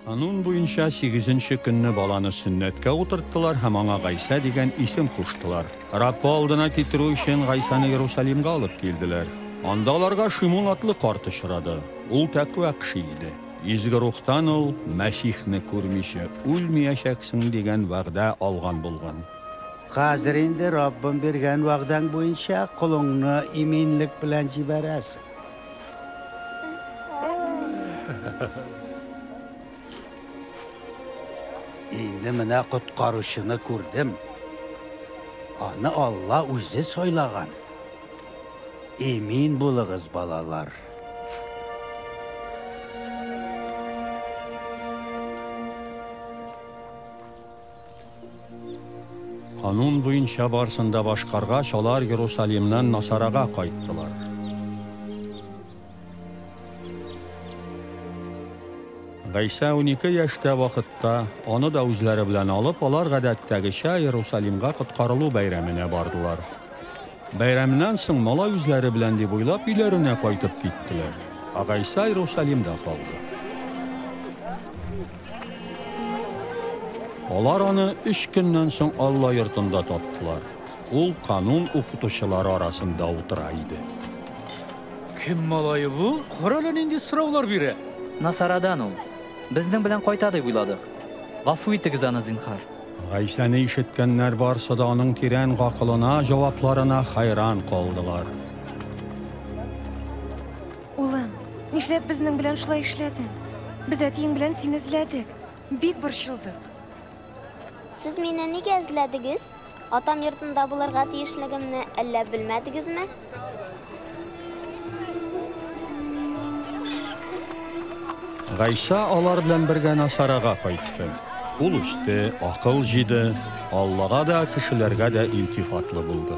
Канун буенча сигезенче көнне баланы сөннәткә утырттылар һәм аңа Гайсә дигән исем куштылар. Раббы алдына китерү өчен Гайсәне Иерусалимга алып килделәр. Анда аларга Шимун атлы карт очрады. Ул тәкъва кеше иде. Изге Рухтан ул, Мәсихне күрмичә үлмиячәксең, дигән вәгъдә алган булган. Хәзер инде Раббым биргән вәгъдәң буенча колыңны иминлек белән җибәрәсең. Инде менә коткаручыны күрдем. Аны Алла үзе сайлаган. Имин булыгыз, балалар. Канун буенча барсын да башкаргач, алар Иерусалимнан Насарага кайттылар. Гайсә 12 яшьтә вакытта, аны да үзләре белән алып, алар гадәттәгечә Иерусалимга коткарылу бәйрәменә бардылар. Бәйрәмнән соң малай үзләре белән дип уйлап, өйләренә кайтып киттеләр. Ә Гайсә Иерусалимда калды. Алар аны өч көннән соң Алла йортында таптылар. Ул канун укытучылары арасында утыра иде. Кем малае бу? Кара әле нинди сораулар бирә. Насарадан ул. Безнең белән кайта дип уйладык. Гафу итегез аны, зинһар. Гайсәне ишеткәннәр барсы да аның тирән гакылына, җавапларына хайран калдылар. Улым, нишләп безнең белән шулай эшләдең? Без әтиең белән сине эзләдек. Бик борчылдык. Сез мине нигә эзләдегез? Атам йортында булырга тиешлегемне әллә белмәдегезме? Гайсә алар белән бергә Насарага кайтты. Ул үсте, акыл җыйды, Аллага да, кешеләргә дә илтифатлы булды.